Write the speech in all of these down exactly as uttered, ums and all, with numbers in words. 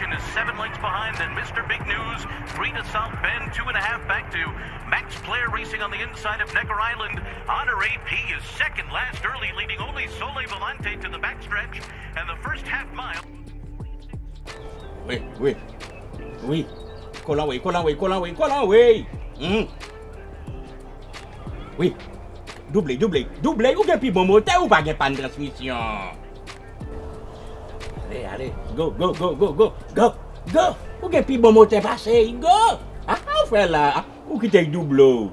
Is seven lengths behind, then Mister Big News, three to South Bend, two and a half back to Max Player racing on the inside of Necker Island. Honor A P is second last early, leading only Sole Volante to the backstretch, and the first half mile. Wi, wi, wi. Kolanwey, Kolanwey, Kolanwey, Kolanwey. Hmm. Wi. Double, double, double, ou gen pi bon motè, ou pa gen pàn transmisyon. Ale, ale. Go, go, go, go, go, go, go. Ou gen pi bon motè pase, go. Ah, ah, frè la, ah, ou kite double.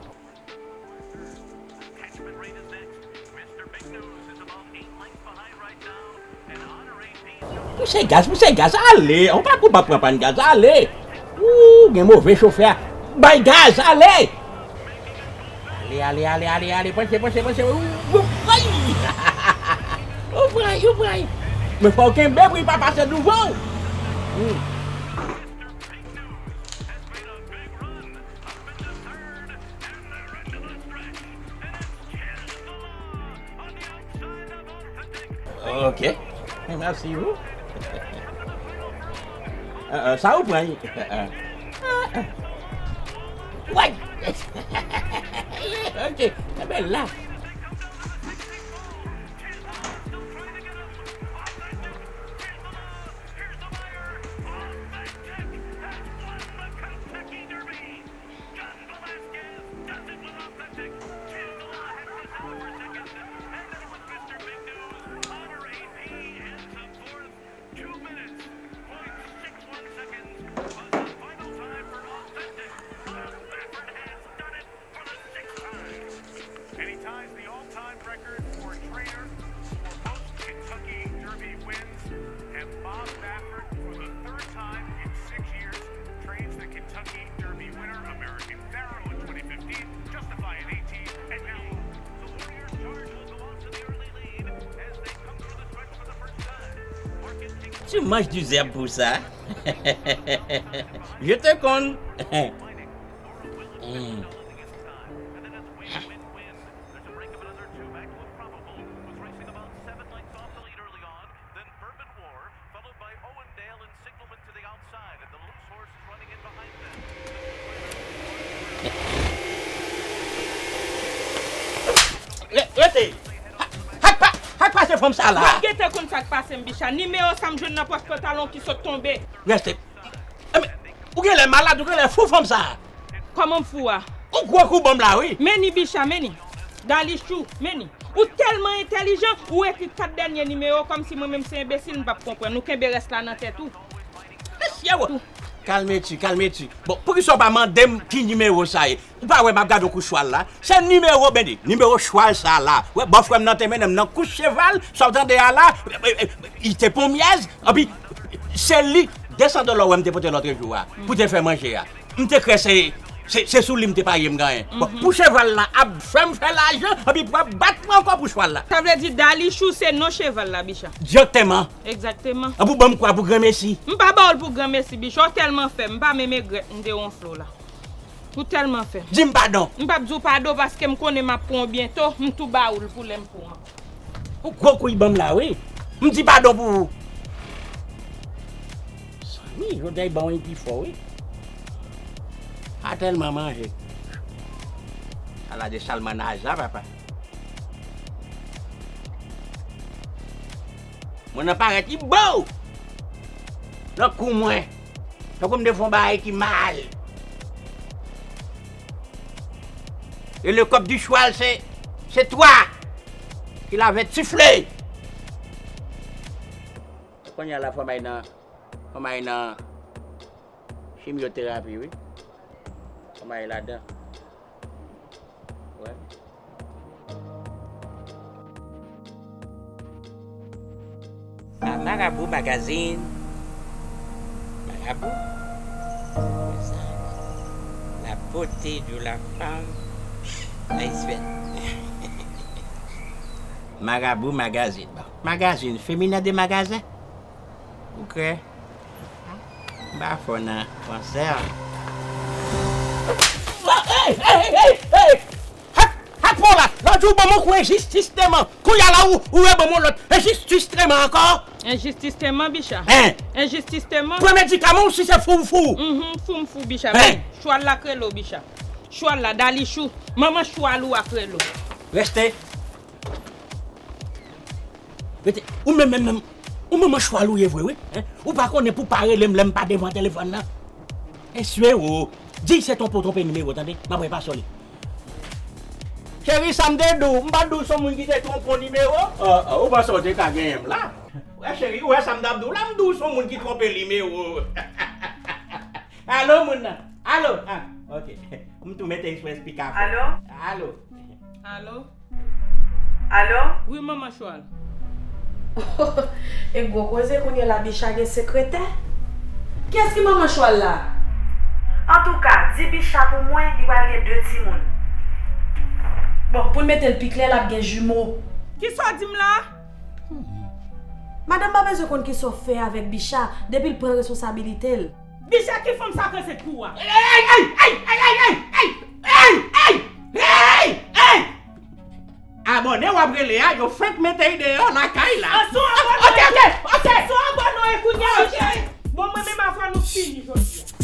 Pouse gaz, pouse gaz, ale! Ou pa pou pa pran pàn gaz, ale! Ou gen move chofè. Bay gaz, ale! Ale, ale, ale, ale, ale, panche, panche, panche. Ou, ou pran! Ou pran, ou pran! Men fò w kenbe pou li pa pase douvan w. Hmm. Ok. Mèsi pou. Ah, ah, sa ou pran. Ah, ah. Way! Ok. Ebyen la. And he ties the all-time record for trainer for most Kentucky Derby wins. And Bob Baffert, for the third time in six years, trades the Kentucky Derby winner, American Pharoah in twenty fifteen, Justify in eighteen, and now the Warriors charge will go out to the early lead as they come through the stretch for the first time. Market tickets. Tu manges du zèb pour ça? Je te con. Mm. Re-, rete! Sa k pa-, sa k pase fanm sa la? W ap gentan konn sa k pase m, Bicha. Nimewo sa m jwenn nan pòch pantalon ki sot tonbe. Rete. Enben, ou genlè malad, ou genlè fou fanm sa. Kòman m fou a? Ou gwo kou banm la, wi. Men ni, Bicha, men ni. Dalichou, men ni. Ou tèlman entèlijan, ou ekri kat dènye nimewo kòmsi mwen menm se enbesil, m p ap konprann. Ou kenbe rès la nan tèt ou. Mesye, wo. Kalme ti, kalme ti. Bon, poukisa w pa mande m ki nimewo sa ye? Ou pa wè m ap gade yon kous chwal la? Se nimewo, bende, nimewo chwal sa la. Wè, bò frè m nan te mennen m nan kous cheval, sa w tande a la, e, e, e, li te pon myèz, anpi se li, de san dola w wè m te pote lòtrejou a, pou te fè manje a. M te kwè se, se, se sou li m te parye m ganyen. Bon, pou cheval la ap fè m fè lajan, anpi pou ap bat mwen ankò pou chwal la. Sa vle di Dalichou se non cheval la, Bicha? Direkteman. Egzakteman. An pou ban m kwa pou granmesi. M pa ba w l pou granmesi, Bicha. Ou tèlman fè m, m pa menm egrèt m te wonfle w la. Ou tèlman fè m. Di m padon. M p ap di w padon paske m konnen m ap pran w byento, m tou ba ou l pou lè m pran w. Ou gwo kou y ban m la, wi. M di padon pou ou. Zanmi, jodi a y ban w pi fò, wi. A tèlman manje. Ala de salmanaza, papa. Mwen nan parèt li bo! Nan kou mwen. Tankou m te fè yon bagay ki mal. Et le cop du cheval, c'est, c'est toi qui l'avais sifflé. Kounye a la, fò m al nan, fò m al nan chimyoterapi, wi. Fò m al ladan. Wè. Ah, Marabou Magazine. Marabou. La beauté de la femme haïtienne. Marabou Magazine. Bon, magazine féminin de magasin. Ou kwè? M pa fò nan fransè a. Hey, hey, hey, hey! Hak, hak pa w la! Lò Di w ban m yon kou enjistis tèman. Kounye a la ou, ou reban m yon lòt enjistis tèman ankò. Enjistis tèman, Bicha. Hein? Enjistis tèman. Pran medikaman w si se fou w fou. Mhm, fou m fou, Bicha. Hein? Men, chwal la k rele w, Bicha. Chwal la, Dalichou. Manman chwal ou a k rele w. Reste. Rete. Ou menm, menm, menm. Ou manman chwal ou ye vre, wi. Hein? Ou pa konnen pou pa rele m lè m pa devan telefòn nan. Esye o. Di se twonpe w twonpe nimewo, tande? M ap repase w li. Cheri, sa m te di w, m pa t di w se yon moun ki te twonpe w nimewo? Ah, ah, ou panse w te ka genyen m la? Wè, cheri, ou wè sa m t ap di w la, m di w se yon moun ki twonpe nimewo. Alo, moun nan. Alo. Ah, ok. M tou mete l sou espikafon. Alo? Alo. Alo? Alo? Wi, manman chwal. E gwo koze kounye la, Bicha gen sekretè? Kiyès ki manman chwal la? Antouka, di Bicha pou mwen, li pral gen de timoun. Bon, pou n mete l pi klè, l ap gen jimo. Kisa w di m la? Madanm pa bezwen konn kisa w fè avèk Bicha, depi l pran responsabilite l. Bicha ki fanm sa k resèt pou ou a? Ey, ey, ey! Abòne w ap rele a, yo fenk mete l deyò lakay la. Ah, se yon abòne. Ok, ok, ok. Se yon abòne, e kounye a, ok. Bicha. Bon, mwen menm avè w nou fini jodi a.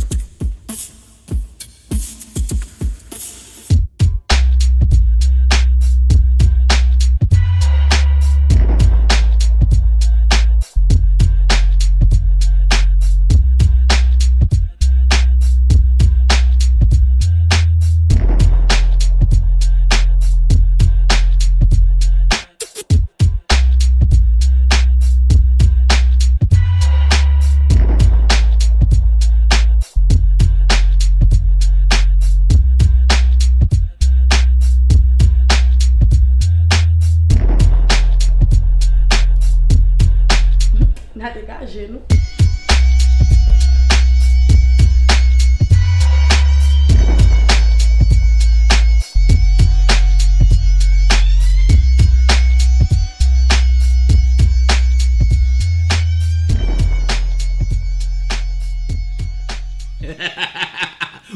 N a degaje nou.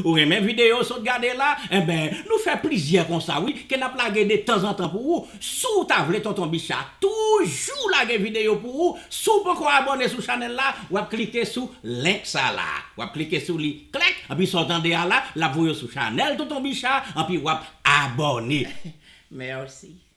Ou renmen videyo w sot gade la? Enben, nou fè plizyè konsa wi, ke n ap lage de tanzantan pou ou. Si w ta vle Tonton Bicha toujou lage videyo pou ou, si w poko abòne sou chanèl la, w ap klike sou link sa la. W ap klike sou li, klèk, anpi sa w tande a la, l ap voye w sou chanèl Tonton Bicha, anpi w ap abòne. Mèsi.